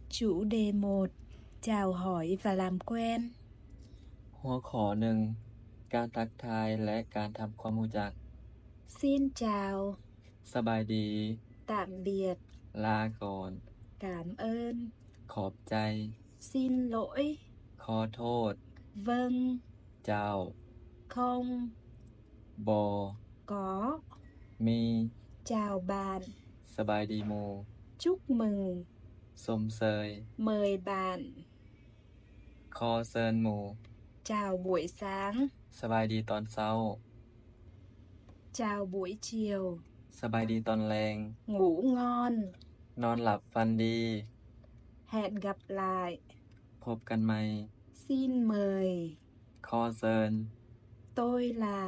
Chủ đề một. Chào hỏi và làm quen. ຫົວຂໍ້ໜຶ່ງ ການທັກທາຍ ແລະ ການທຳຄວາມຮູ້ຈັກ. Xin chào. ສະບາຍດີ. Tạm biệt. ລາກ່ອນ. Cảm ơn. ຂອບໃຈ. Xin lỗi. ຂໍໂທດ. Vâng. ເຈົ້າ. Không. ບໍ່. Có. ມີ. Chào bạn. ສະບາຍດີໝູ່. Chúc mừng. ຊົມເຊີຍ. Mời bạn. ຂໍເຊີນໝູ່. Chào buổi sáng. ສະບາຍດີຕອນເຊົ້າ. Chào buổi chiều. ສະບາຍດີຕອນແລງ. Ngủ ngon. ນອນຫຼັບຝັນດີ. Hẹn gặp lại. ພົບກັນໃໝ່. Xin mời. ຂໍເຊີນ. Tôi là.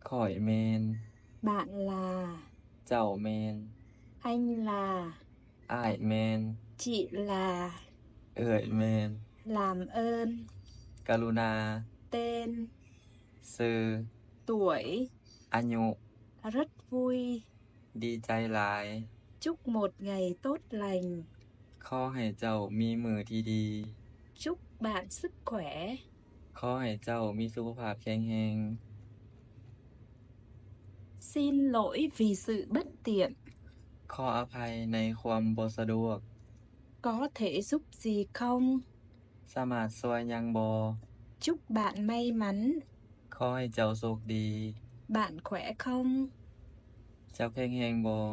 ຂ້ອຍແມ່ນ. Bạn là. ເຈົ້າແມ່ນ. Anh là. ອ້າຍແມ່ນ. Chị là. ເອື້ອຍແມ່ນ. Làm ơn. ກະລຸນາ. Tên. ຊື່. Tuổi. ອາຍຸ. Rất vui. ດີໃຈຫຼາຍ. Chúc một ngày tốt lành. ຂໍໃຫ້ເຈົ້າມີມື້ທີ່ດີ. Chúc bạn sức khỏe. ຂໍໃຫ້ເຈົ້າມີສຸຂະພາບແຂງແຮງ. Xin lỗi vì sự bất tiện. ຂໍອະໄພໃນຄວາມບໍ່ສະດວກ. Có thể giúp gì không? ສາມາດຊ່ວຍຫຍັງບໍ່? Chúc bạn may mắn. ຂໍໃຫ້ເຈົ້າໂຊກດີ. Bạn khỏe không? ເຈົ້າແຂງແຮງບໍ່?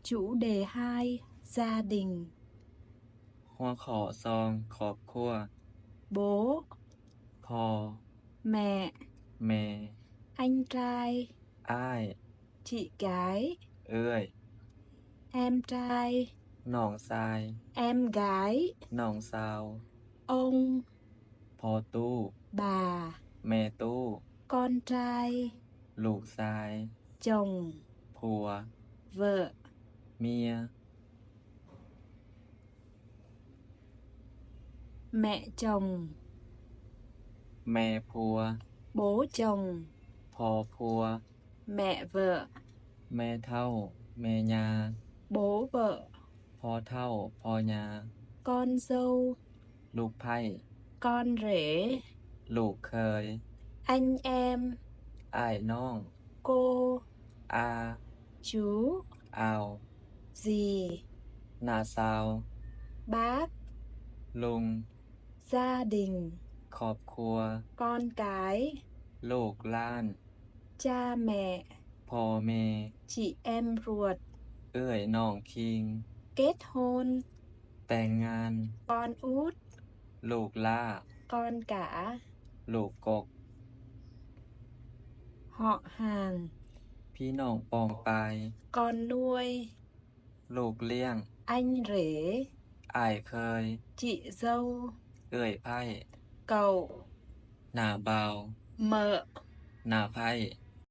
Chủ đề hai. Gia đình. ຫົວຂໍ້ສອງ ຄອບຄົວ. Bố. ພໍ່. Mẹ. ແມ່. Anh trai. ອ້າຍ. Chị gái. ເອື້ອຍ. Em trai. ນ້ອງຊາຍ. Em gái. ນ້ອງສາວ. Ông. ພໍ່ຕູ້. Bà. ແມ່ຕູ້. Con trai. ລູກຊາຍ. Chồng. ຜົວ. Vợ. ເມຍ. Mẹ chồng. ແມ່ຜົວ. Bố chồng. ພໍ່ຜົວ. Mẹ vợ. ແມ່ເຖົ້າ, ແມ່ຍ່າ. Bố vợ. ພໍ່ເຖົ້າ, ພໍ່ຍ່າ. Con dâu. ລູກໃພ້. Con rể. ລູກເຂີຍ. Anh em. ອ້າຍນ້ອງ. Cô. ອາ. Chú. ອາວ. Dì. ນ້າສາວ. Bác. ລຸງ. Gia đình. ຄອບຄົວ. Con cái. ລູກຫຼານ. Cha mẹ. ພໍ່ແມ່. Chị em ruột. ເອື້ອຍນ້ອງຄີງ. Kết hôn. ແຕ່ງງານ. Con út. ລູກຫຼ້າ. Con cả. ລູກກົກ. Họ hàng. ພີ່ນ້ອງປ້ອງປາຍ. Con nuôi. ລູກລ້ຽງ. Anh rể. ອ້າຍເຂີຍ. Chị dâu. ເອື້ອຍໃພ້. Cậu. ນ້າບ່າວ. Mợ. ນ້າໃພ້.